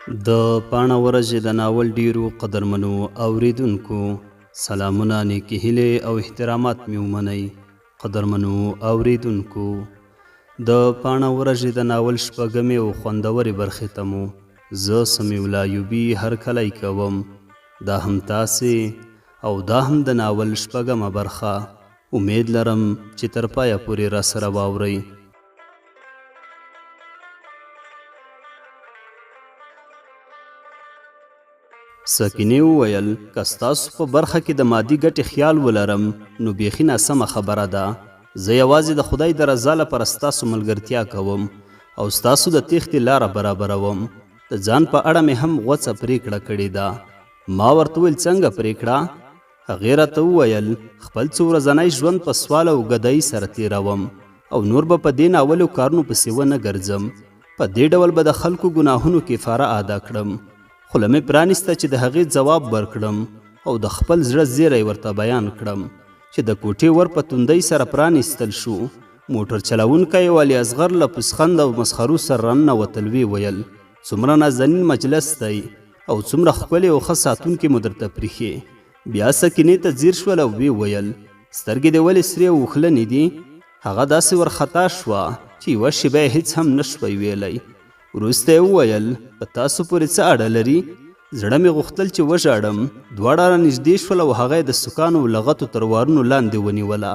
د پاڼه ورځې د ناول ډیرو قدرمنو اوریدونکو سلامونه، نیکې هیلې او احترامات مې ومنئ. قدرمنو اوریدونکو، د پاڼه ورځې د ناول شپږمې او خوندورې برخې ته مو زه سمیع الله ایوبي هرکلی کوم. دا هم تاسې او دا هم د ناول شپږمه برخه. امید لرم چې تر پایه پورې راسره واورئ. سکینې وویل، که ستاسو په برخه کې د مادي ګټې خیال ولرم نو بیخي ناسمه خبره ده. زه یوازې د خدای د رضا لپاره ستاسو ملګرتیا کوم او ستاسو د تیښتې لاره برابروم. د ځان په اړه مې هم غوڅه پریکړه کړې ده. ما ورته وویل، څنګه پریکړه؟ هغې راته وویل، خپل څو ورځنی ژوند په سوال او ګدایي سره تیروم او نور به په دې ناولو کارونو پسې ونه ګرځم. په دې ډول به د خلکو ګناهونو کفاره ادا کړم. خوله مې پرانیسته چې د هغې ځواب ورکړم او د خپل زړه زیری ورته بیان کړم چې د کوټې ور په توندۍ سره پرانیستل شو. موټر چلوونکی او علي اصغر له پوسخند او مسخرو سره راننوتل. ویې ویل، څومره نازنین مجلس دی او څومره ښکلې او ښه ساتونکي مو درته پریښې. بیا سکینې ته ځیر شول او ویې ویل، سترګې دې ولې سرې او اوښلنې دي؟ هغه داسې ورخطا شوه چې یوه شېبه یې هیڅ هم نه شوی ویلی. وروسته یې وویل، په تاسو پورې څه اړه لري؟ زړه مې غوښتل چې وژاړم. دواړه رانږدې شول او هغه یې د سوکانو او لغتو تر وارونو لاندې ونیوله.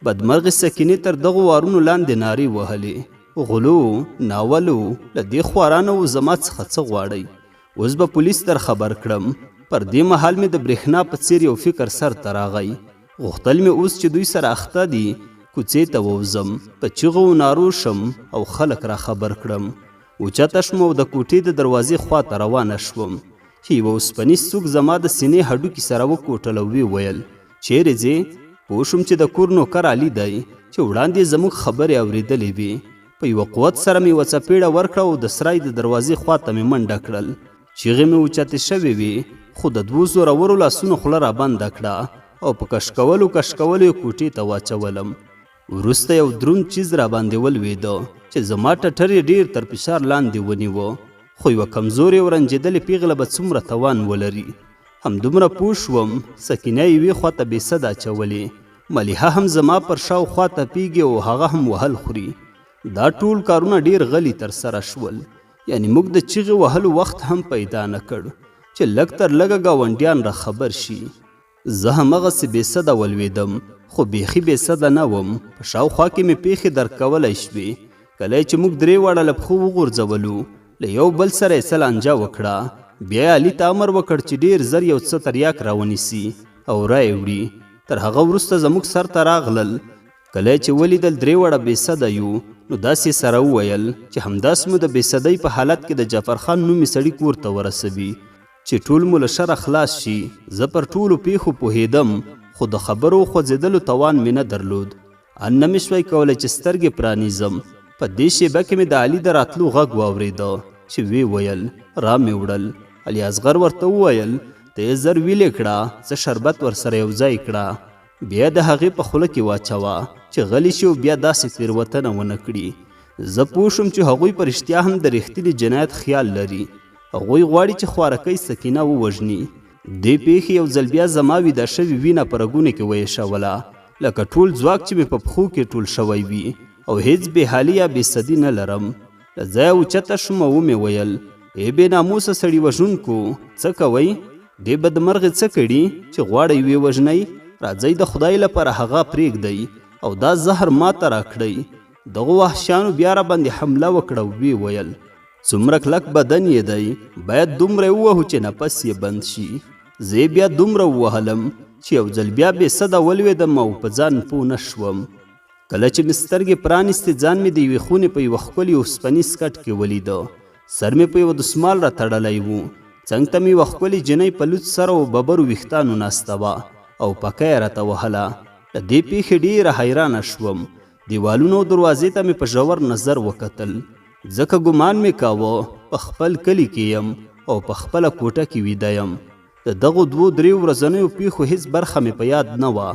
بدمرغې سکینې تر دغو وارونو لاندې نارې وهلې، غلو، ناولو، له دې خوارانو زما څخه څه غواړئ؟ اوس به پولیس در خبر کړم. پر دې مهال مې د برېښنا په څېر یو فکر سر ته راغی. غوښتل مې اوس چې دوی سره اخته دي کوڅې ته ووځم، په چیغو او نارو شم او خلک را خبر کړم. اوچته شوم او د کوټې د دروازې خوا ته روانه شوم چې یوه اوسپنیز څوک زما د سینې هډوکي سره وکوټل او ویې ویل، چیرې ځې؟ پوه شوم چې د کور نوکر علي دی چې وړاندې زموږ خبرې اورېدلې وې. په یوه قوت سره مې یوه څپېړه ورکړه او د سرای د دروازې خوا ته مې منډه کړل. چیغې مې اوچتې شوې وې، خو د دوو زورورو لاسونو خوله رابنده کړه او په کشکولو کشکولو یې کوټې ته واچولم. وروسته یو دروند چیز راباندې ولوېده چې زما ټټر یې ډېر تر فشار لاندې ونیوه. خو یوه کمزورې او رنجېدلې پیغله به څومره توان ولري؟ همدومره پوه شوم، سکینه یوې خوا ته بې سده اچولې، ملیحه هم زما پر شاوخوا تپېږي او هغه هم وهل خوري. دا ټول کارونه ډېر غلي ترسره شول، یعنې موږ د چیغې وهلو وخت هم پیدا نه کړ چې لږ تر لږه ګاونډیان را خبر شي. زه همغسې بې سده ولوېدم، خو بیخي بې سده نه وم. په شاوخوا کې مې پېښې درک کولی شوې. کله یې چې موږ درې واړه له پښو وغورځولو، له یو بل سره یې څه لانجه وکړه. بیا یې علي ته امر وکړ چې ډېر زر یو څه تریاک راونیسي او را یې وړي. تر هغه وروسته زموږ سر ته راغلل. کله یې چې ولیدل درې واړه بې سده یو، نو داسې یې سره وویل چې همداسې مو د بې سدۍ په حالت کې د جعفرخان نومي سړي کور ته ورسوي چې ټول مو له شره خلاص شي. زه پر ټولو پېښو پوهېدم، خو د خبرو خوځېدلو توان مې نه درلود. ان نه مې شوای کولی چې سترګې پرانیزم. په دې شېبه کې مې د علي د راتلو غږ واورېده چې ویې ویل، را مې وړل. علي اصغر ورته وویل، ته یې زر ویلې کړه، څه شربت ورسره یو ځای کړه، بیا د هغې په خوله کې واچوه چې غلی شي او بیا داسې تېروتنه ونه کړي. زه پوه شوم چې هغوی په رښتیا هم د رښتیني جنایت خیال لري. هغوی غواړي چې خوارکۍ سکینه ووژني. دې پېښې یو ځل بیا زما ویده شوې وینه په رګونو کې ویشوله، لکه ټول ځواک چې مې په پښو کې ټول شوی وي او هیڅ بې حالي یا بې سدي نه لرم. له ځایه اوچته شوم او ومې ویل، ای بې ناموسه سړي وژونکو، څه کوئ؟ دې بدمرغې څه کړي چې غواړئ ویې وژنئ؟ راځئ د خدای لپاره هغه پرېږدئ او دا زهر ماته راکړئ. دغو وحشیانو بیا راباندې حمله وکړه او ویې ویل، څومره کلک بدن یې دی، باید دومره یې ووهو چې نفس یې بند شي. زه یې بیا دومره ووهلم چې یو ځل بیا بې سده ولوېدم او په ځان پوه نه شوم. کله چې مې سترګې پرانیستې، ځان مې د یوې خونې په یوه ښکلي اوسپنیز کټ کې ولیده. سر مې په یوه دسمال را تړلی و. څنګ ته مې یوه ښکلې جینۍ په لوڅ سر او ببرو ویښتانو ناسته وه او پکه یې راته وهله. له دې پېښې ډېره حیرانه شوم. دیوالونو او دروازې ته مې په ژور نظر وکتل، ځکه ګمان مې کاوه په خپل کلي کې یم او په خپله کوټه کې ویده یم. د دغو دوو دریو ورځنیو پېښو هیڅ برخه مې په یاد نه وه.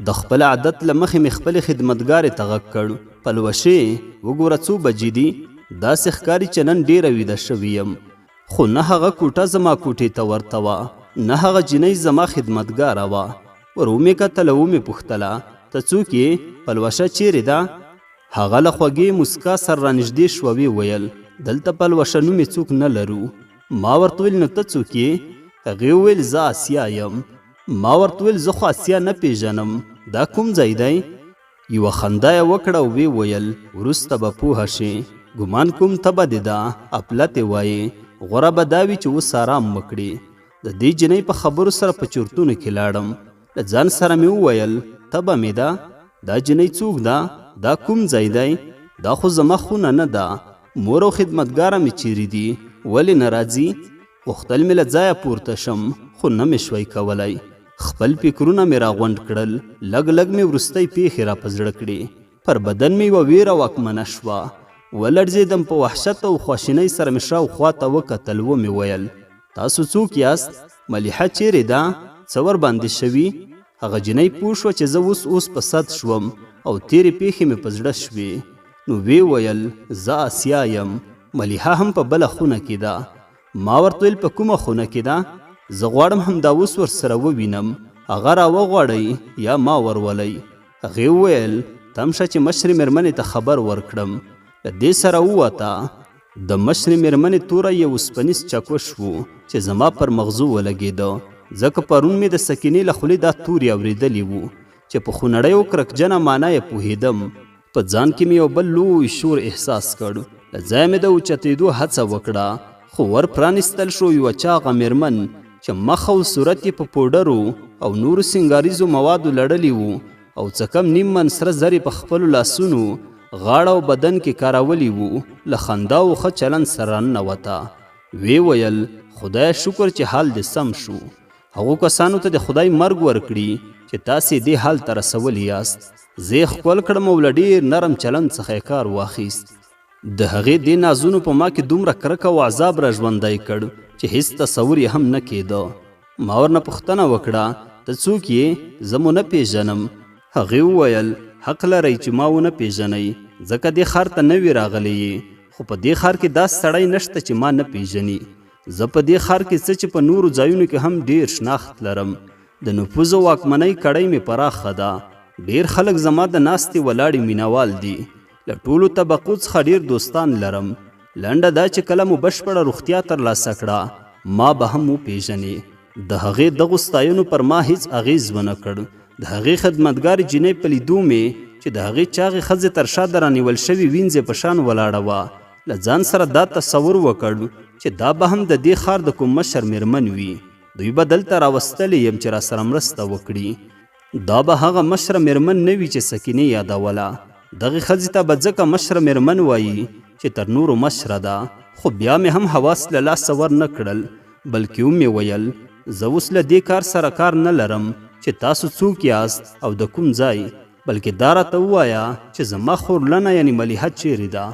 د خپل عادت له مخې مې خپلې خدمتګارې ته غږ کړ، پلوشې، وګوره څو بجې دي؟ داسې ښکاري چې نن ډېره ویده شوې یم. خو نه هغه کوټه زما کوټې ته ورته وه، نه هغه جینۍ زما خدمتګاره وه. ور ومې کتل او ومې پوښتله، ته څوک یې؟ پلوشه چیرې ده؟ هغه له خوږې موسکا سره رانږدې شوه، ویې ویل، دلته پلوشه نومې څوک نه لرو. ما ورته وویل، نو ته څوک یې؟ هغې وویل، زه اسیا یم. ما ورته وویل، زه خو اسیا نه پیژنم، دا کوم ځای دی؟ یوه خندا یې وکړه او ویې ویل، وروسته به پوه شې. ګمان کوم تبه دې ده، اپلتې وایې. غوره به دا وي چې اوس آرام وکړې. د دې جینۍ په خبرو سره په چورتونو کې لاړم. له ځان سره مې وویل، تبه مې ده؟ دا جینۍ څوک ده؟ دا کوم ځای دی؟ دا خو زما خونه نه ده. مور او خدمتګاره مې چیرې دي؟ ولې نه راځي؟ غوښتل مې له ځایه پورته شم، خو نه مې شوای کولی. خپل فکرونه مې راغونډ کړل، لږ لږ مې وروستۍ پیښې را په زړه کړې. پر بدن مې یوه ویره واکمنه شوه. ولړزېدم، په وحشت او خواشینۍ سره مې شاوخوا ته وکتل، ومې ویل، تاسو څوک یاست؟ ملیحه چیرې ده؟ څه ورباندې شوي؟ هغه جینۍ پوه شوه چې زه اوس اوس په سد شوم او تېرې پیښې مې په زړه شوې، نو ویې ویل، زه اسیا یم، ملیحه هم په بله خونه کې ده. ما ورته ویل، په کومه خونه کې ده؟ زه غواړم همدا اوس ورسره ووینم، هغه را وغواړئ یا ما ورولئ. هغې وویل، تم شه چې مشرې مېرمنې ته خبر ورکړم. له دې سره ووته. د مشرې مېرمنې توری یو اوسپنیز چکش و چې زما پر مغزو ولګېده، ځکه پرون مې د سکینې له خولې دا توري اورېدلي وو چې په خونړۍ او کرکجنه معنا یې پوهېدم. په ځان کې مې یو بل لوی شور احساس کړ. له ځایه مې د اوچتېدو هڅه وکړه، خو ور پرانیستل شو. یوه چاغه مېرمن چې مخ او صورت یې په پوډرو او نورو سینګاریزو موادو لړلي وو او څه کم نیم من سره زر یې په خپلو لاسونو، غاړه او بدن کې کارولي وو، له خندا او ښه چلند سره راننوته. ویې ویل، خدایه شکر چې حال دې سم شو. هغو کسانو ته د خدای مرګ ورکړي چې تاسې دې حال ته رسولي یاست. زه یې ښکل کړم او له ډېر نرم چلند څخه یې کار واخیست. د هغې دې نازونو په ما کې دومره کرکه او عذاب را ژوندی کړ چې هیڅ تصور یې هم نه کېده. ما ورنه پوښتنه وکړه، ته څوک یې؟ زه مو نه پېژنم. هغې وویل، حق لرئ چې ما ونه پېژنئ، ځکه دې ښار ته نوې راغلې یې، خو په دې ښار کې داسې سړی نشته چې ما نه پېژني. زه په دې ښار کې څه چې په نورو ځایونو کې هم ډېر شناخت لرم. د نفوذ او واکمنۍ کړۍ مې پراخه ده. ډېر خلک زما د ناستې ولاړې مینوال دي. له ټولو طبقو څخه ډېر دوستان لرم. لنډه دا چې کله مو بشپړه روغتیا ترلاسه کړه، ما به هم وپېژنې. د هغې دغو ستاینو پر ما هیڅ اغېز ونه کړ. د هغې خدمتګارې جینۍ په لیدو مې چې د هغې چاغې ښځې تر شا د رانیول شوې وینځې په شان ولاړه وه، له ځان سره دا تصور وکړ چې دا به هم د دې ښار د کوم مشر مېرمن وي. دوی به دلته راوستلې یم چې راسره مرسته وکړي. دا به هغه مشره مېرمن نه وي چې سکینې یادوله. دغې ښځې ته به ځکه مشره مېرمن وایي چې تر نورو مشره ده. خو بیا مې هم حواس له لاسه ور نه کړل، بلکې ومې ویل، زه اوس له دې کار سره کار نه لرم چې تاسو څوک یاست او د کوم ځای، بلکې دا راته ووایه چې زما خورلنه یعنې ملیحه چیرې ده؟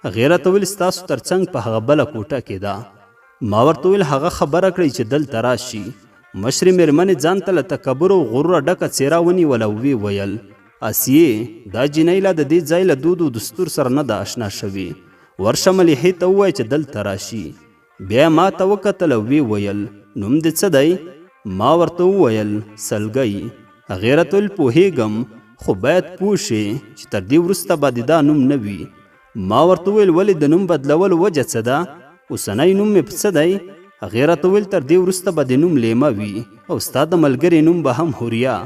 هغې راته ویل، ستاسو تر څنګ په هغه بله کوټه کې ده. ما ورته وویل، هغه خبره کړئ چې دلته راشي. مشرې مېرمنې ځان ته له تکبر او غروره ډکه څېره ونیوله او ویې ویل، اسیې، دا جینۍ لا د دې ځای له دود او دستور سره نه ده اشنا شوې. ورشه ملیحې ته ووایه چې دلته راشي. بیا یې ما ته وکتل او ویې ویل، نوم دې څه دی؟ ما ورته وویل، سلګۍ. هغې راته ویل، پوهېږم، خو باید پوه شې چې تر دې وروسته به دې دا نوم نه وي. ما ورته وویل، ولې د نوم بدلولو وجه څه ده؟ اوسنی نوم مې په څه دی؟ هغې راته وویل، تر دې وروسته به دې نوم لیمه وي او ستا د ملګرې نوم به هم حوریا.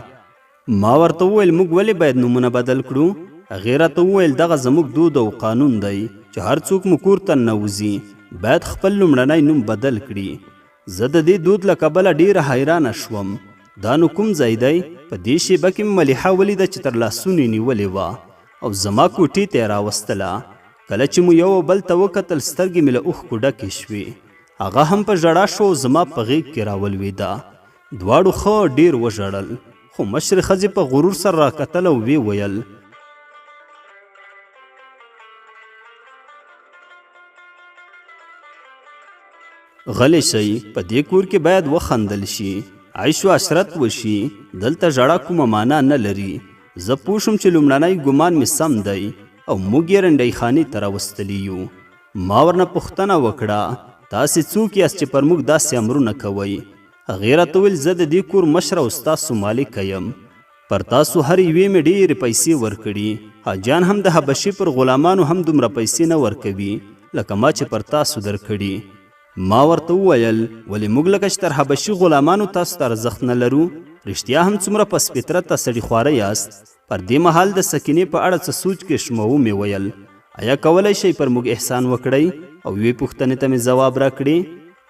ما ورته وویل، موږ ولې باید نومونه بدل کړو؟ هغې راته وویل، دغه زموږ دود او قانون دی چې هر څوک مو کور ته ننوځي باید خپل لومړنی نوم بدل کړي. زه د دې دود له کبله ډېره حیرانه شوم. دا نو کوم ځای دی؟ په دې شېبه کې مې ملیحه ولیده چې تر لاسونو یې نیولې وه او زما کوټې ته یې راوستله. کله چې مو یو او بل ته وکتل، سترګې مې له اوښکو ډکې شوې. هغه هم په ژړا شو او زما په غېږ کې راولوېده. دواړو ښه ډېر وژړل، خو مشرې ښځې په غرور سره راکتل او ویې ویل، غلې شئ، په دې کور کې باید وخندل شي. عیش و عشرت وشي، دلته ژړا کومه معنا نه لري. زه پوه شوم چې لومړنی ګمان مې سم دی او موږ یې رنډۍ خانې ته راوستلي یو. ما ورنه پوښتنه وکړه، تاسې څوک یاست چې پر موږ داسې امرونه کوئ؟ هغې راته وویل، زه د دې کور مشره او ستاسو مالکه یم. پر تاسو هر یوې مې ډېرې پیسې ورکړي. حاجیان هم د حبشې پر غلامانو هم دومره پیسې نه ورکوي لکه ما چې پر تاسو درکړي. ما ورته وویل، ولې موږ لکه چې تر حبشي غلامانو تاسو ته ارزښت نه لرو؟ رښتیا هم څومره پس فطرته سړي خواره یاست. پر دې مهال د سکینې په اړه څه سوچ کې شوم او ومې ویل، ایا کولی شئ پر موږ احسان وکړئ او یوې پوښتنې ته مې ځواب راکړي؟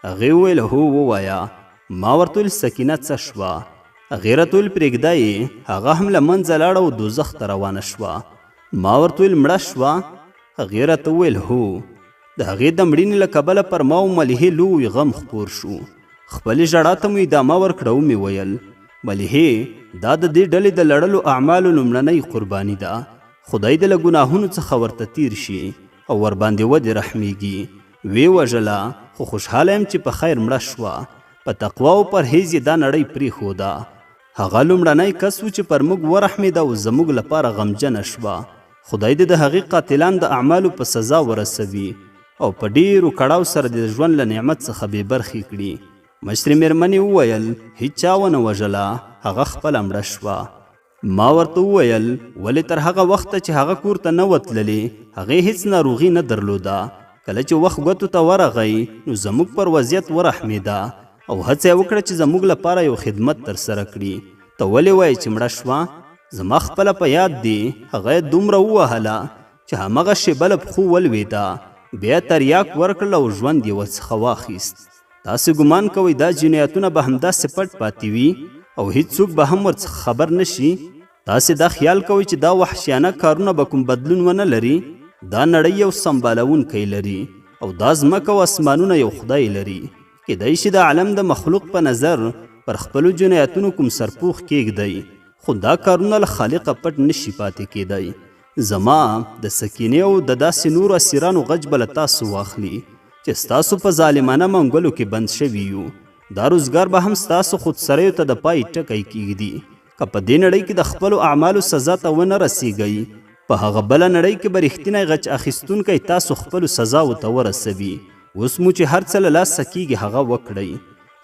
هغې وویل، هو ووایه. ما ورته وویل، سکینه څه شوه؟ هغې راته وویل، پرېږده یې، هغه هم له منځه لاړه او دوزخ ته روانه شوه. ما ورته وویل، مړه شوه؟ هغې راته وویل، هو. د هغې د مړینې له کبله پر ما او ملیحې لوی غم خپور شو. خپلې ژړا ته مو ادامه ورکړه، ومې ویل، ملیحې، دا د دې ډلې د لړلو اعمالو لومړنۍ قرباني ده. خدای دې له ګناهونو څخه ورته تیر شي او ورباندې ودې رحمیږي. ویې وژله، خو خوشحاله یم چې په خیر مړه شوه. په تقوا او پرهیز یې دا نړۍ پرېښوده. هغه لومړنی کس و چې پر موږ ورحمېده او زموږ لپاره غمجنه شوه. خدای دې د هغې قاتلان د اعمالو په سزا ورسوي او په ډېرو کړاو سره دې د ژوند له نعمت څخه بې برخې کړي. مشرې مېرمنې وویل، هیچا ونه وژله، هغه خپله مړه شوه. ما ورته وویل، ولې تر هغه وخته چې هغه کور ته نه وه تللې، هغې هیڅ ناروغي نه درلوده. کله چې وخت ګوتو ته ورغی، نو زموږ پر وضعیت ورحمېده او هڅه یې وکړه چې زموږ لپاره یو خدمت ترسره کړي. ته ولې وایې چې مړه شوه؟ زما خپله په یاد دي، هغه یې دومره ووهله چې همغه شېبه له پښو ولوېده، بیا یې تریاک ورکړل او ژوند یې ورڅخه واخیست. تاسې ګمان کوئ دا جنایتونه به همداسې پټ پاتې وي او هیڅوک به هم ورڅخه خبر نه شي؟ تاسې دا خیال کوئ چې دا وحشیانه کارونه به کوم بدلون ونه لري؟ دا نړۍ یو سمبالوونکی لري او دا ځمکه او اسمانونه یو خدای لري. کیدای شي د عالم د مخلوق په نظر پر خپلو جنایتونو کوم سرپوښ کیږدئ، خو دا کارونه له خالقه پټ نه شي پاتې کیدای. زما، د سکینې او د داسې نورو اسیرانو غچ به له تاسو واخلي چې ستاسو په ظالمانه منګولو کې بند شوي یو. دا روزګار به هم ستاسو خودسریو ته د پای ټکی کیږدي. که په دې نړۍ کې د خپلو اعمالو سزا ته ونه رسیږئ، په هغه بله نړۍ کې به رښتینی غچ اخیستونکی تاسو خپلو سزاوو ته ورسوي. اوس مو چې هر څه له لاسه کیږي هغه وکړئ.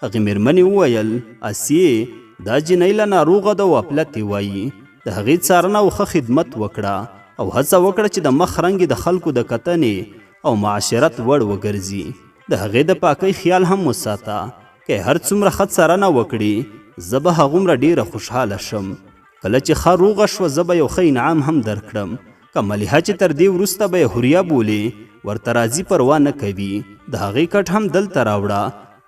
هغې مېرمنې وویل، اسیې، دا جینۍ له ناروغه ده او اپلتې وایي. د هغې څارنه او ښه خدمت وکړه او هڅه وکړه چې د مخ رنګ یې د خلکو د کتنې او معاشرت وړ وګرځي. د هغې د پاکۍ خیال هم وساته. که یې هر څومره ښه څارنه وکړي، زه به هغومره ډېره خوشحاله شم. کله چې ښه روغه شوه، زه به یو ښه انعام هم درکړم. که ملیحه چې تر دې وروسته به یې حوریه بولې، ورته راځي پروا نه کوي. د هغې کټ هم دلته راوړه.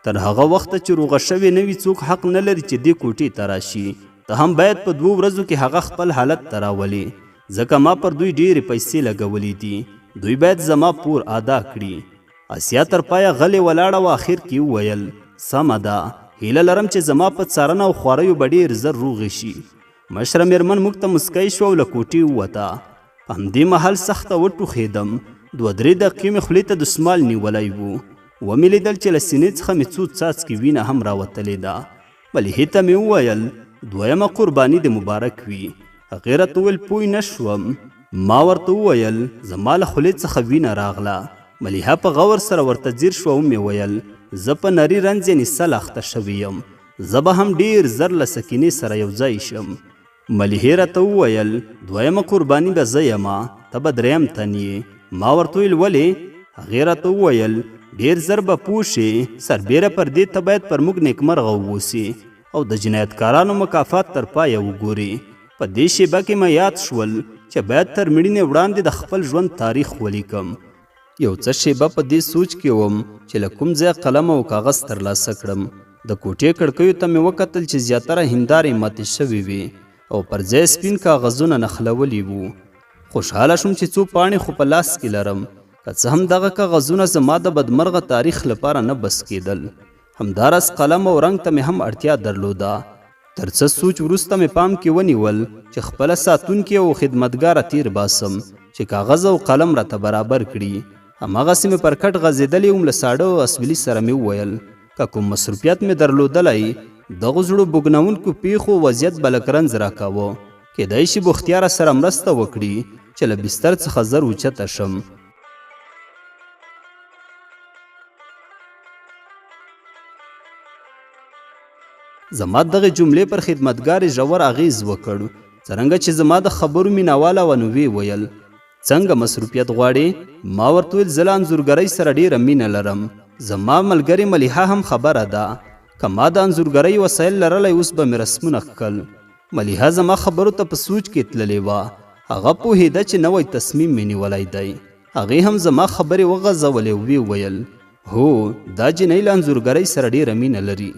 تر هغه وخته چې روغه شوې نه وي، څوک حق نه لري چې دې کوټې ته راشي. ته هم باید په دوو ورځو کې هغه خپل حالت ته راولې، ځکه ما پر دوی ډېرې پیسې لګولې دي. دوی باید زما پور ادا کړي. اسیا تر پایه غلې ولاړه وه، اخر کې وویل، سمه ده، هیله لرم چې زما په څارنه او خواریو به ډېر زر روغې شي. مشره مېرمن موږ ته موسکۍ شوه او له کوټې ووته. په همدې مهال سخته وټوخېدم. دوه درې دقیقې مې خولې ته دستمال نیولی و. ومې لیدل چې له سینې څخه مې څو څاڅکي وینه هم راوتلې ده. ملیحې ته مې وویل، دویمه قرباني دې مبارک وي. هغې راته وویل، پوه نه شوم. ما ورته وویل، زما له خولې څخه وینه راغله. ملیحه په غور سره ورته ځیر شوه، ومې ویل، زه په نري رنځ یعنې سل اخته شوې یم. زه به هم ډېر زر له سکینې سره یو ځای شم. ملیحې راته وویل، دویمه قرباني به زه یمه، ته به دریم تن یې. ما ورته وویل، ولې؟ هغې راته وویل، ډېر زر به پوه شې، سربېره پر دې ته باید پر موږ نېکمرغه ووسې او د جنایتکارانو مکافات تر پایه وګورې. په دې شېبه کې مې یاد شول چې باید تر مړینې وړاندې د خپل ژوند تاریخ ولیکم. یو څه شېبه په دې سوچ کې وم چې له کوم ځایه قلم او کاغذ ترلاسه کړم. د کوټې کړکیو ته مې وکتل چې زیاتره هندارې ماتې شوې وې او پر ځای سپین کاغذونه نښلولي وو. خوشحاله شوم چې څو پاڼې خو په لاس کې لرم، که څه هم دغه کاغذونه زما د بدمرغه تاریخ لپاره نه بس کېدل. همداراز قلم او رنګ ته مې هم اړتیا درلوده. تر څه سوچ وروسته مې پام کې ونیول چې خپله ساتونکې او خدمتګاره تیر باسم چې کاغذ او قلم راته برابر کړي. هماغسې مې پر کټ غځېدلې وم، له ساړه اسویلي سره مې وویل، که کوم مصروفیت مې درلودلی، دغو زړه بوږنوونکو پېښو وضعیت به لږ رنځ راکاوه. کېدای شي بوختیا راسره مرسته وکړي چې له بستر څخه زر اوچته شم. زما دغې جملې پر خدمتګارې ژور اغېز وکړ. څرنګه چې زما د خبرو مینواله وه نو ویې ویل، څنګه مصروفیت غواړې؟ ما ورته وویل، زه له انځورګرۍ سره ډېره مینه لرم. زما ملګرې ملیحه هم خبره ده. که ما د انځورګرۍ وسایل لرلی اوس به مې رسمونه کښل. ملیحه زما خبرو ته په سوچ کې تللې وه. هغه پوهېده چې نوی تصمیم مې نیولی دی. هغې هم زما خبرې وغځولې او ویې ویل، هو، دا جینۍ له انځورګرۍ سره ډېره مینه لري.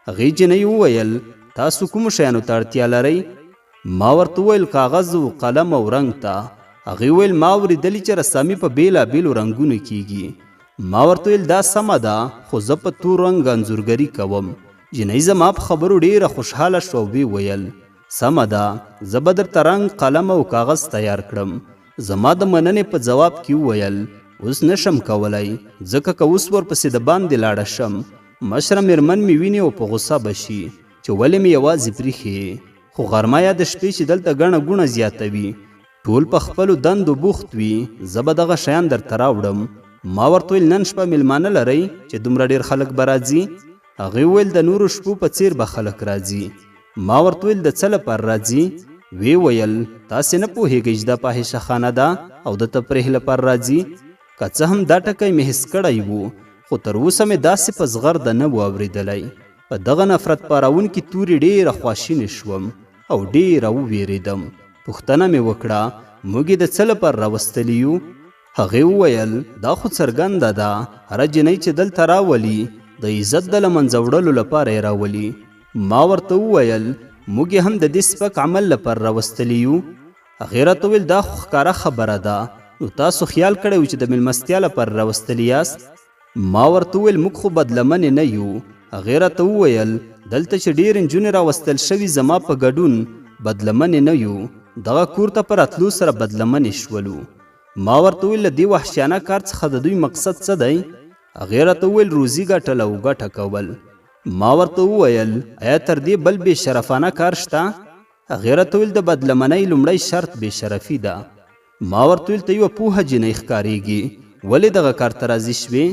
هغې جینۍ وویل، تاسو کومو شیانو ته اړتیا لرئ؟ ما ورته وویل، کاغذ او قلم او رنګ ته. هغې وویل، ما اورېدلي چې رسامي په بېلابېلو رنګونو کېږي. ما ورته وویل، دا سمه ده، خو زه په تور رنګ انځورګري کوم. جینۍ زما په خبرو ډېره خوشحاله شوه او ویې ویل، سمه ده، زه به درته رنګ، قلم او کاغذ تیار کړم. زما د مننې په ځواب کې وویل، اوس نه شم کولی، ځکه که اوس ورپسې د باندې لاړه شم، مشره مېرمن مې ویني او په غوسه به شي چې ولې مې یوازې پریښې یې. خو غرمه یا د شپې چې دلته ګڼه ګوڼه زیاته وي، ټول په خپلو دندو بوخت وي، زه به دغه شیان درته راوړم. ما ورته وویل، نن شپه مېلمانه لرئ چې دومره ډېر خلک به راځي؟ هغې وویل، د نورو شپو په څېر به خلک راځي. ما ورته وویل، د څه لپاره راځي؟ ویې ویل، تاسې نه پوهېږئ چې دا فاحشه خانه ده او د تفریح لپاره راځي؟ که څه هم دا ټکی مې حس کړی و، خو تر اوسه مې داسې په زغرده نه و اورېدلی. په دغه نفرت پاروونکي توري ډېره خواشینې شوم او ډېره ووېرېدم. پوښتنه مې وکړه، موږ یې د څه لپاره راوستلي یو؟ هغې وویل، دا خو څرګنده ده، هره جینۍ چې دلته راولي، د عزت د له منځه وړلو لپاره یې راولي. ما ورته وویل، موږ یې هم د دې سپک عمل لپاره راوستلي یو؟ هغې راته وویل، دا خو ښکاره خبره ده، نو تاسو خیال کړی و چې د مېلمستیا لپاره راوستلي یاست؟ ما ورته وویل، موږ خو بدلمنې نه یو. هغې راته وویل، دلته چې ډېرې نجونې راوستل شوي زما په ګډون بدلمنې نه یو، دغه کور ته په راتلو سره بدلمنې شولو. ما ورته وویل، له دې وحشیانه کار څخه د دوی مقصد څه دی؟ هغې راته وویل، روزي ګټل او ګټه کول. ما ورته وویل، ایا تر دې بل بې شرفانه کار شته؟ هغې راته وویل، د بدلمنۍ لومړی شرط بې شرفي ده. ما ورته وویل، ته یوه پوهه جینۍ ښکارېږي، ولې دغه کار ته راضي شوې؟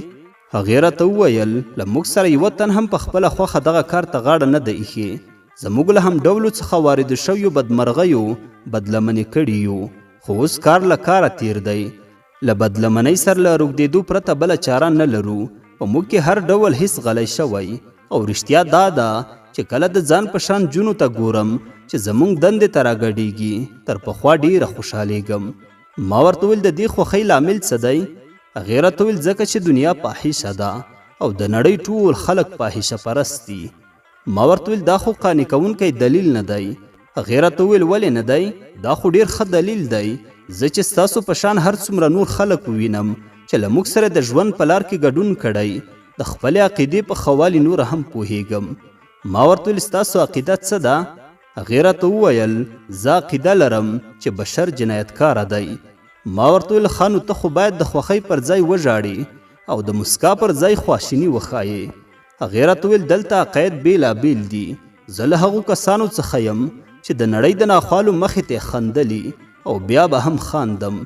هغې راته وویل، له موږ سره یوه تن هم په خپله خوښه دغه کار ته غاړه نه ده ایښې. زموږ له همډولو څخه واردو شویو بدمرغیو بدلمنې کړي یو، خو اوس کار له کاره تېر دی. له بدلمنۍ سره له روږدېدو پرته بله چاره نه لرو. په موږ کې هر ډول حس غلی شوی او رښتیا دا ده چې کله د ځان په شان نجونو ته ګورم چې زموږ دندې ته راګډېږي، تر پخوا ډېره خوشحالېږم. ما ورته وویل، د دې خوښۍ لامل څه دی؟ هغې راته وویل، ځکه چې دنیا فاحشه ده او د نړۍ ټول خلک فاحشه پرست دي. ما ورته وویل، دا خو قانع کوونکی دلیل نه دی. هغې راته وویل، ولې نه دی؟ دا خو ډېر ښه دلیل دی. زه چې ستاسو په شان هر څومره نور خلک ووینم چې له موږ سره د ژوند په لار کې ګډون کړی، د خپلې عقیدې په ښه والي نوره هم پوهېږم. ما ورته وویل، ستاسو عقیده څه ده؟ هغې راته وویل، زه عقیده لرم چې بشر جنایتکاره دی. ما ورته وویل، ښه نو ته خو باید د خوښۍ پر ځای وژاړې او د موسکا پر ځای خواشیني وښایې. هغې راته وویل، دلته عقاید بېلابېل دي. زه له هغو کسانو څخه یم چې د نړۍ د ناخوالو مخې ته یې خندلي او بیا به هم خاندم.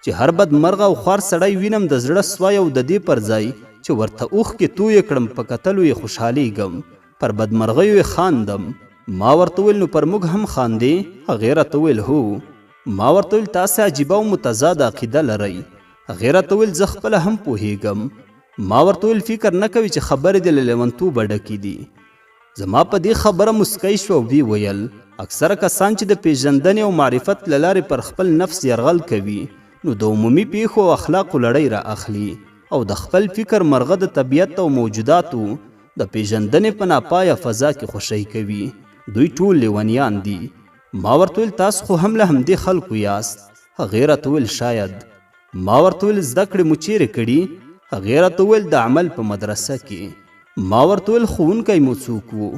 چې هر بدمرغه او خوار سړی وینم د زړه سوی او د دې پر ځای چې ورته اوښکې تویې کړم په کتلو یې خوشحالېږم، پر بدمرغیو یې خاندم. ما ورته وویل، نو پر موږ هم خاندې؟ هغې راته وویل، هو. ما ورته وویل، تاسې عجیبه او متضاده عقیده لرئ. هغې راته وویل، زه خپله هم پوهېږم. ما ورته وویل، فکر نه کوي چې خبرې دې له لېونتوبه ډکې دي. زما په دې خبره موسکی شو او ویې ویل، اکثره کسان چې د پېژندنې او معرفت له لارې پر خپل نفس یرغل کوي، نو د عمومي پېښو او اخلاقو لړۍ را اخلي او د خپل فکر مرغه د طبیعت او موجوداتو د پېژندنې په ناپایه فضا کې خوشی کوي. دوی ټول لېونیان دي. ما ورته وویل، تاسو خو هم له همدې خلکو یاست. هغې راته وویل، شاید. ما ورته وویل، زده کړې مو چیرې کړي؟ هغې راته وویل، د عمل په مدرسه کې. ما ورته وویل، ښوونکی مو څوک وو؟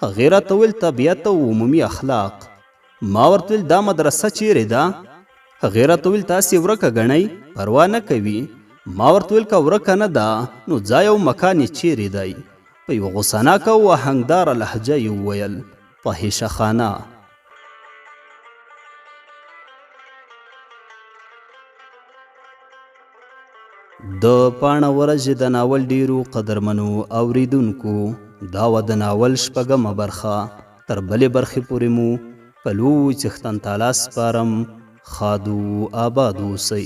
هغې راته وویل، طبیعت او عمومي اخلاق. ما ورته وویل، دا مدرسه چیرې ده؟ هغې راته وویل، تاسې ورکه ګڼئ؟ پروا نه کوي. ما ورته وویل، که ورکه نه ده نو ځای او مکان یې چیرې دی؟ په یوه غوسه ناکه او آهنګداره لهجه یې وویل، فاحشه خانه! د پاڼه ورځې د ناول ډېرو قدرمنو اورېدونکو دا وه د ناول شپږمه برخه. تر بلې برخې پورې مو په لوی څښتن تعالی سپارم. ښاد و آباد اوسئ.